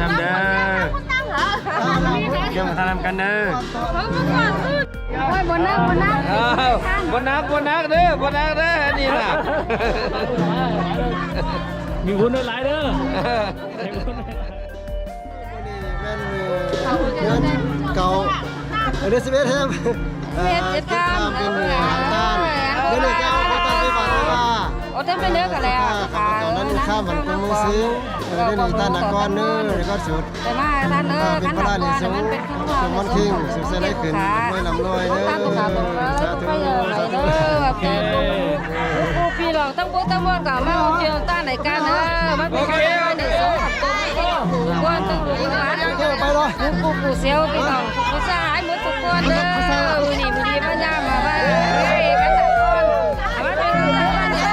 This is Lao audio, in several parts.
ຕາມເດີ ເດີນທາງນຳກັນເດີ. ໂອ້ຍ ບໍ່ໜັກ ບໍ່ໜັກ ເອີ ບໍ່ໜັກ ບໍ່ໜັກເດີ ບໍ່ໜັກເດີ ອັນນີ້ນະ ມີບຸນຫຼາຍເດີ. ມື້ນີ້ແມ່ນເດືອນເກົ້າ ເດືອນສິບເອັດແຮມ ເອີ ເຈັດຄຳ ເປັນມື້ຫາງທ່ານ ເດືອນນີ້ຈະເອົາຂອງທ່ານໄປບາດເລີຍວ່າ ໂອ້ ເຕັມໄປເລີຍກໍແລ້ວ ເຈົ້ານັ້ນຂ້າມມັນຄົນເມືອງສິງ ເອີ ເດືອນນີ້ທ່ານນະກອນເດີ ນະກອນສຸດ ແຕ່ມາທ່ານເອີຍ ເປັນພະລາເນສວງ ມັນເປັນຄົນເມືອງສິງ ສຸກໄຊໄດ້ຂຶ້ນ ລວຍລຳລວຍເດີ ສາທຸ ສາທຸ ໂອເຄ ພີ່ນ້ອງ ທັງໝົດທັງມວນກໍມາຮ່ວມທ່ຽວຕ້ານໃນການເດີ ມາເປັນກຳລັງໃຈໃຫ້ສົມຄວນທຸກໆ ໄປເນາະ ຜູ້ຜູ້ເຊວ ພີ່ນ້ອງຜູ້ສະຫາຍໝົດທຸກຄົນເດີ ມື້ນີ້ມື້ດີມາຍາມມາໄວ້ກັນກ່ອນ ມາເປັນກຳລັງໃຈ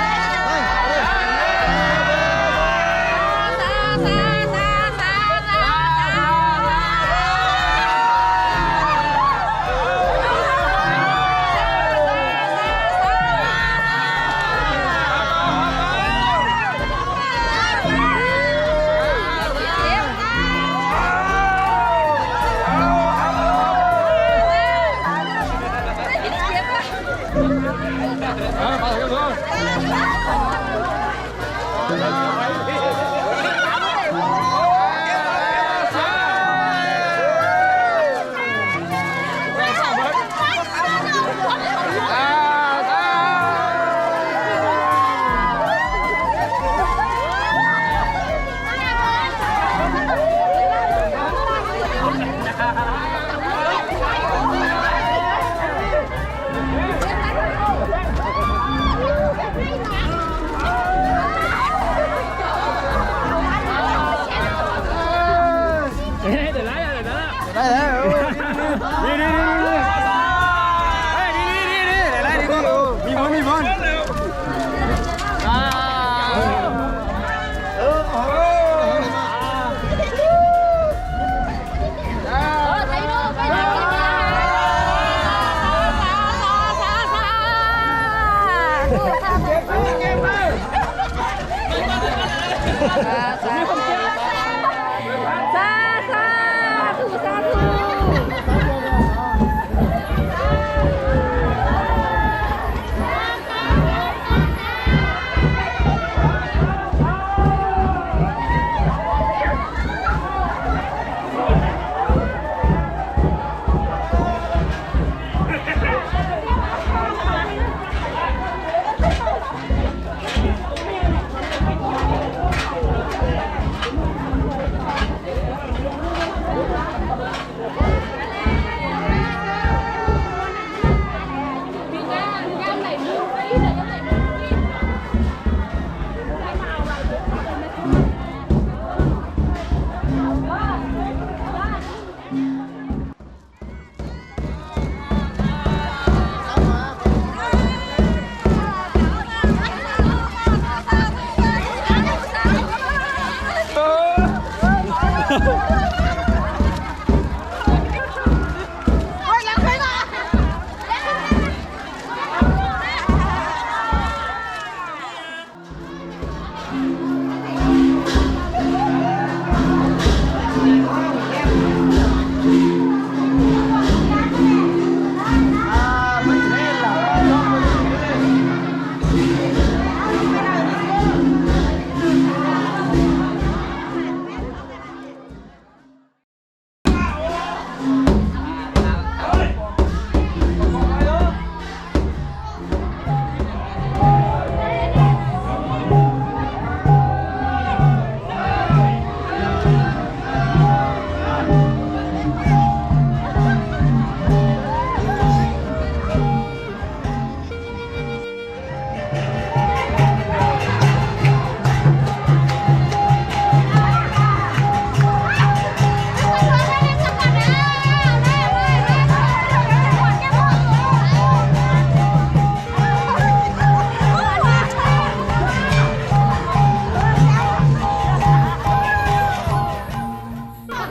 ໄດ້ແລ້ວ ນີ້ໆໆໆ ເອີ ນີ້ໆໆໆ ໄດ້ໆ ນີ້ ມີບຸນ ມີບຸນ ອ່າ ເອີ ໂອ້ ສາທຸ ສາທຸ ສາທຸ.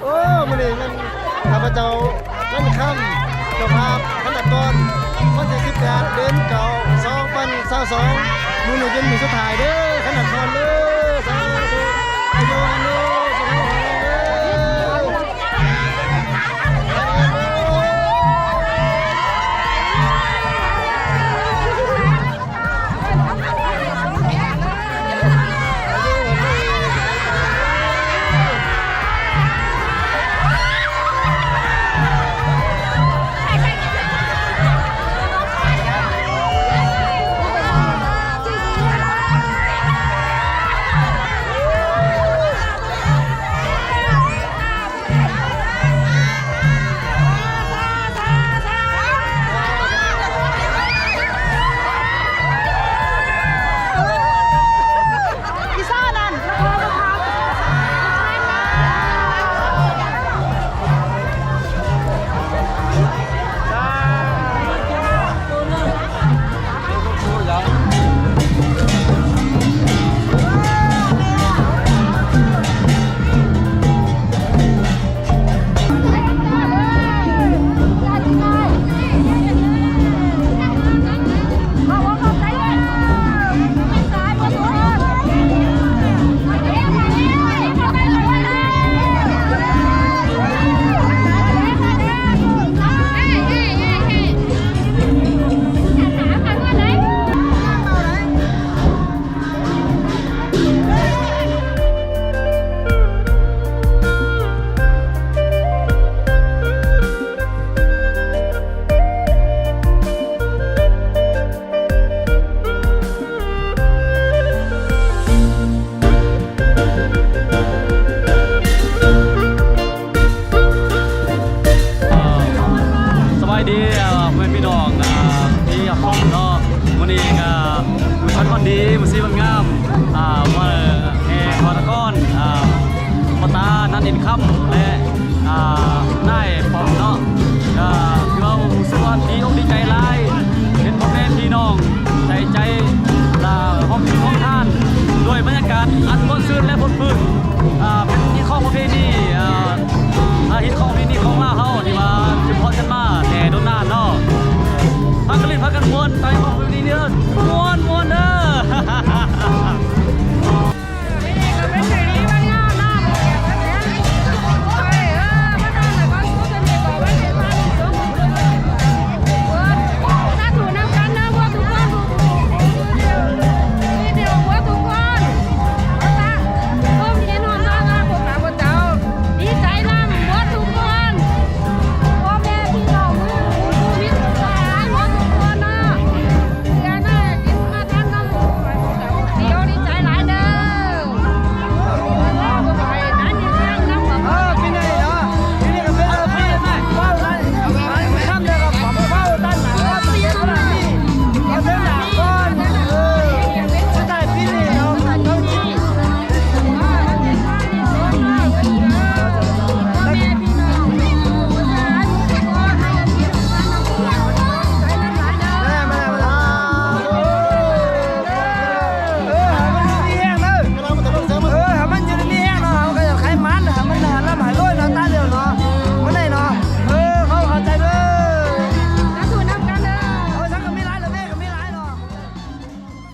ໂອ້ ມື້ນີ້ແມ່ນຂ້າພະເຈົ້າ ວັນຄຳ ເຈົ້າພາບຄະນະກອນ ວັນທີສິບແປດ ເດືອນເກົ້າ ສອງພັນຊາວສອງ ມື້ນີ້ເປັນມື້ສຸດທ້າຍເດີ ຄະນະກອນເດີ ສາທຸ ອາຍຸວັນໂນ ສຸຂັງ ພະລັງ ເດີ. ໂອ້ ວັນດີ ມື້ສີວັນງາມ ອ່າ ມາແຫ່ທອດຕະກອນ ອ່າ ພໍ່ຕາ ນັນ ອິນຄຳ ແລະ ອ່າ ນາຍປ້ອມເນາະ ກໍຖືວ່າຮູ້ສຶກວ່າດີອົກດີໃຈຫຼາຍ ເຫັນພໍ່ແມ່ພີ່ນ້ອງໃສ່ໃຈ ອ່າ ຮ່ວມກິນຮ່ວມທານ ດ້ວຍບັນຍາກາດອັນມ່ວນຊື່ນ ແລະ ພົ້ນຟື້ນ ອ່າ ເປັນຮີດຄອງປະເພນີ ອ່າ ອ່າ ຮີດຄອງປະເພນີຂອງລາວເຮົາ ທີ່ວ່າສືບທອດກັນມາແຕ່ດົນນານເນາະ ພາກັນຫຼິ້ນພາກັນມ່ວນ ຕາມຮີດຄອງປະເພນີເດີ ມ່ວນມ່ວນເດີ.